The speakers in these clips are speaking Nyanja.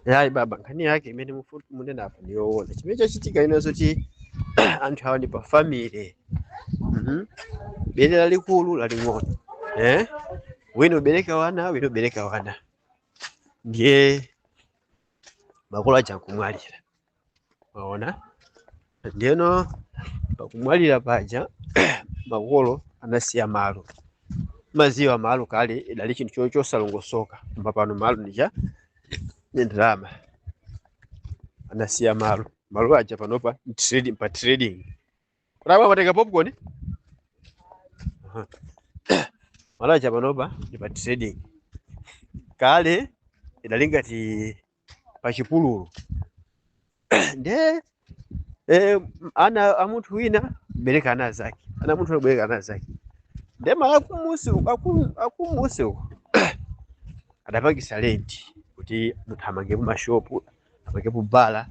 Yayi baba, nkhani yake imene munena apa ndiyoona. Chimene chachitika inenso ti anthu awa ndi pa family. Bere lalikulu laling'ono. Eh? Wina ubereka wana, wina ubereka wana. Ndiye makolo aja nkumwalira. Waona? Ndiyeno pakumwalira paja makolo anasiya malo. Maziwa malo kale idali chinthu chosalongosoka. Koma pano malo ndija ni ndalama. Anasiya malo. Malo aja panopa ni trading pa trading. Kuraba watenga popcorn? Aha. Malo aja panopa ni pa trading. Kale idali ngati pa chipululu. Nde ana amunthu wina bereka ana zake. Ana munthu wina bereka ana zake. Nde malo akumusi akumusi uko adapangisa rent kuti munthu amangepo mashopu, amangepo bala,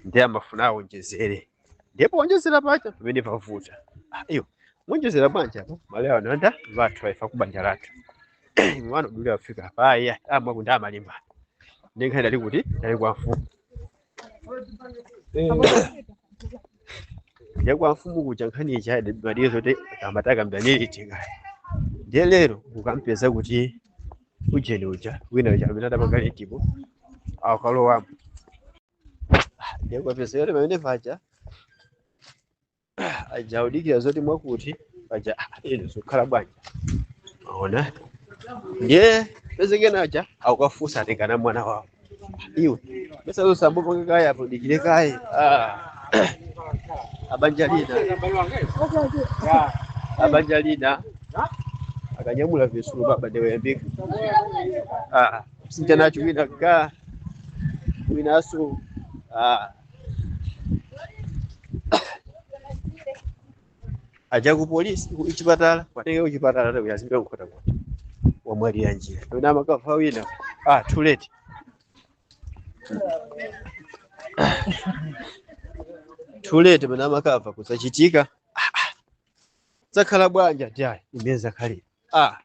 ndiye amafuna awonjezere. Ndipo wonjezera pacha pamene pavuta. Ah, iyo mwonjezera bwanji apo malo awo nanda vathu aifa kubanja lathu. Mwana udule afika paya amwa kuti amalimba. Ndi nkhani dali kuti dali kwa mfumu. Ndiye kwa mfumu kuja nkhani ija madizo zoti amataka mdaniliti kaya. Ndiye lero ukampeza kuti ujeni uja wina uja amene adapanga rentipo akalowamo. Ndiye ukapeza yoti pamene paja ajaudikira zoti mwakuti paja ino zokhala bwanji. Maona? Ndiye pezekena aja akukafunsa atengana mwana wawo. Iwe pesa zosambupange kaya apo dikire kaye. Ah. Abanja lina. Abanja lina akanyamula visulu baba ndiwe yambika. Ah, sinja nacho wina ka winaso ah aja ku polisi ku chipatala watenge ku chipatala kuyazimba kukhota kuti wamwalira njira wina amakafa wina ah too late too late pamene amakafa kusachitika. Ah, ah. Zakhala bwanja ndi imene zakhalira ah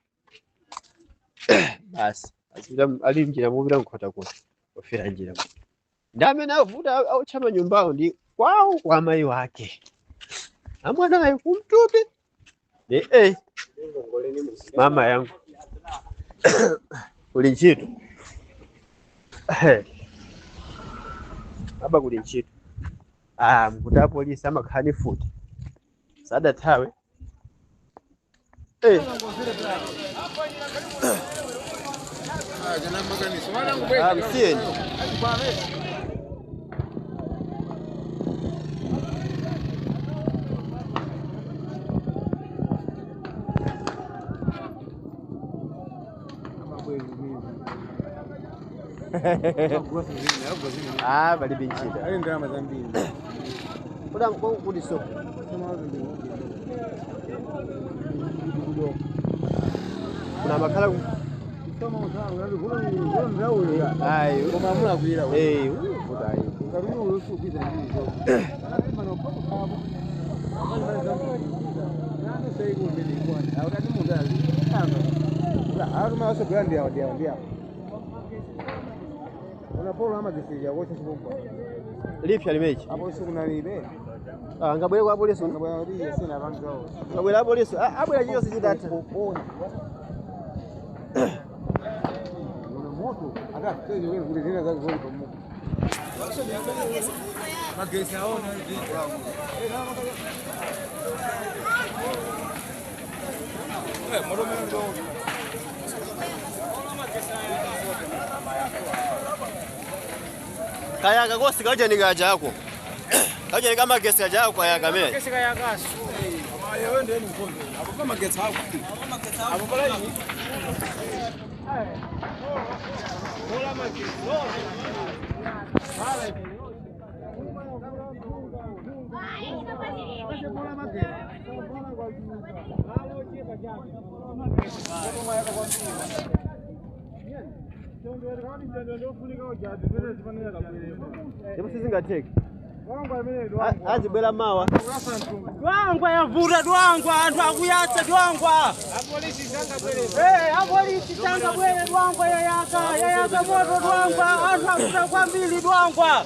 basi azipita ali mnjira mupita nkhota kuti wafera njira ndi amene avuta autcha manyumbawo ndi kwawo kwa amayi wake amwanayo kumtupi ndi mama yangu kuli ntchito baba kuli ntchito ah mkuti apolisi amakhala ni futi sadathawe Ah, msiyeni. Ah, palibe ntchito. Ali ndalama zambiri. Kuda kuti soko. Kuna makhala ayo. Eh, uvuta ayo. Lipya limechi. Ah, ngabwere kwa polisi. Ngabwere polisi. Ah, abwera chiyonse chidatha. Kayaka kosi kaja ni kaja ako. Kaja ni kama gesi kaja ako kayaka mimi. Ndipo sizingatheki. Azibwera mawa. Dwangwa yavuta dwangwa anthu akuyatsa dwangwa. Apolisi sangabwere dwangwa yayaka yayaka moto dwangwa anthu Yavuta kwambiri Dwangwa.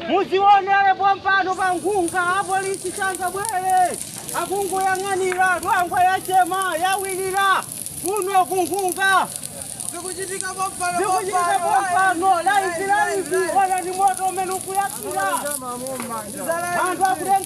Muzionere pompano pa Nkhunga, apolisi sangabwere. Akungoyang'anira Dwangwa yachema yawirira kuno ku Nkhunga. Zikuchitika pompano. Zikuchitika pompano, live live, ona ni moto umene ukuyakira. Anthu akutenga